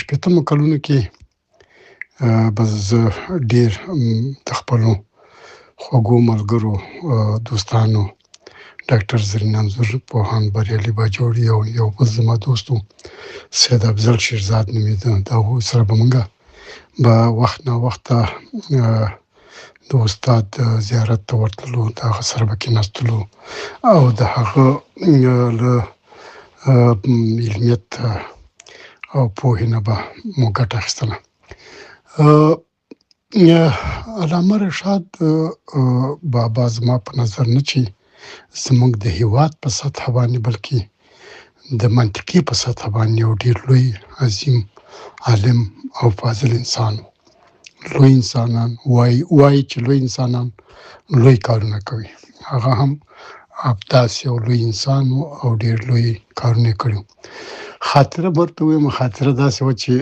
شپېتمو کلونو کې به زه ډیر د خپلو خوږو ملګرو، دوستانو، ډاکټر زرین انځور، پوهاند بریالي باجوړي او یو بل زما دوست و، سید افضل شیرزاد نومېده، د هغو سره به مونږه به وخت نا وخته د استاد زیارت ته ورتللو، د هغه سره به کېناستلو او د هغه له علمیت او پوهې نه به مو ګټه اخیستله. علامه رشاد بابا زما په نظر نه چې زموږ د هیواد په سطح باندې، بلکې د منطقې په سطح باندې یو ډیر لوی، عظیم عالم او فاضل انسان و. لوی انسانان وایي چې لوی انسانان لوی کارونه کوي، هغه هم داسې یو لوی انسان و او ډیر لوی کارونه یې کړي وو. خاطره به ورته ووایم، خاطره داسې وه چې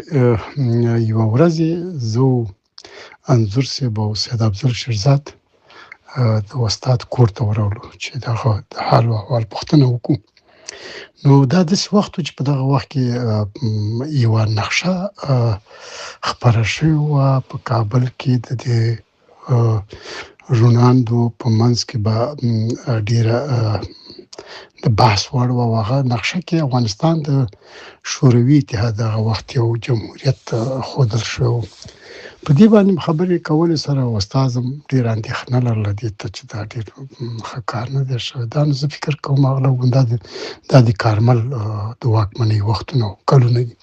یوه ورځ یې زه انځور صاحب او سید افضل شیرزاد د استاد کور ته ورغلو چې د هغه د حال او احوال پوښتنه وکړو. نو دا داسې وخت و چې په دغه وخت کې یوه نقشه خپره شوې وه په کابل کې، د دې روڼاندو په منځ کې به ډیره د بحث وړ وه. هغه نقشه کې افغانستان د شوروي اتحاد هغه وخت یو جمهوریت ښودل شوی و. په دې باندې خبرې کولې سره استاد هم ډېره اندېښنه لرله دې ته چې دا ډېر ښه کار نه دی شوی. دا نو زه فکر کوم هغه دا د کارمل د واکمنۍ وختونه او کلونه دي.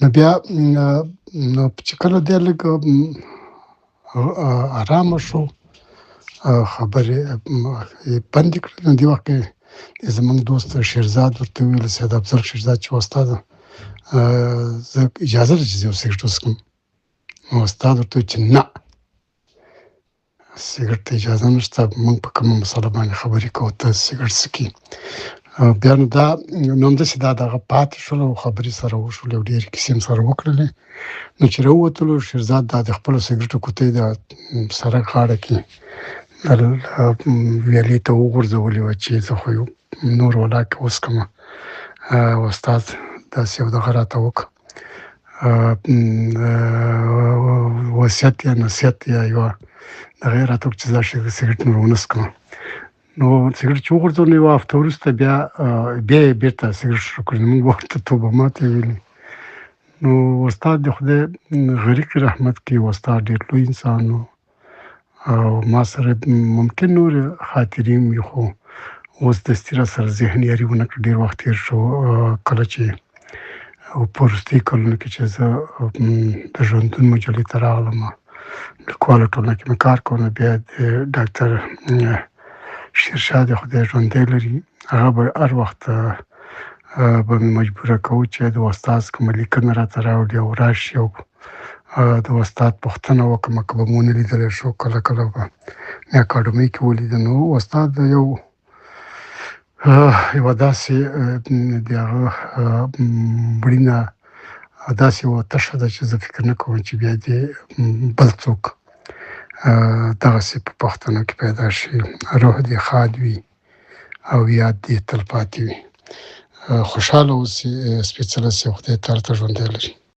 نو بیا نو چې کله دی لږ آرامه شو، خبرې یې بندې کړې، نو دې وخت کې زمونږ دوست شیرزاد ورته وویل، سید افضل شیرزاد، چې استاد زه اجازه لرم چې زه یو سګرټ وڅکم؟ نو استاد ورته وویل چې نه، سګرټ ته اجازه نشته، موږ په کومه مسله باندې خبرې کوو، ته سګرټ څکې. بیا نو دا نو همداسې دا دغه پاتې شول او خبرې سره وشولې او ډېرې کیسې هم سره وکړلې. نو چې راووتلو، شیرزاد دا د خپلو سګرټو کوتۍ د سړک غاړه کې ویالې ته وغورځولې وه چې زه خو یو نور ولاکه وڅکم. استاد داسې یو دغه راته وکړ، وصیت یا نصیحت یا یوه دغه یې راته وکړ چې زه سګرټ نور ونه څکم. نو سګرټ چې وغورځول، نو یوه هفته وروسته بیا یې بېرته سګرټ شروع کړ. موږ ورته توبه ماته ویلي. نو استاد د خدای غریق رحمت کې، استاد ډېر لوی انسان و او ما سره ممکن نور خاطرې هم وي، خو اوس دستي را سره ذهن یاري ونه کړ، ډېر وخت تېر شو. کله چې په وروستیو کلونو کې چې زه د ژوندون مجلې ته راغلم، لیکوالو ټولنه کې مې کار کاوه، نو بیا د ډاکټر شیرشاه د خدای ژوندی لري، هغه به هر وخت به مې مجبوره کوو چې د استاد کومه لیکنه راته راوړي او راشي او د استاد پوښتنه وکړم. که به مو نه لیدلی شو، کله کله به مې اکاډمۍ کې ولید. نو استاد یو یوه داسې د هغه مړینه داسې یوه تشه ده چې زه فکر نه کوم چې بیا دې بل څوک دغسې په پښتنو کې پیدا شي. روح دې ښاد وي او یاد دې تلپاتې وي. خوشحاله اوسې، سپېڅلی سې، خدای تعالی ته ژوندی لري.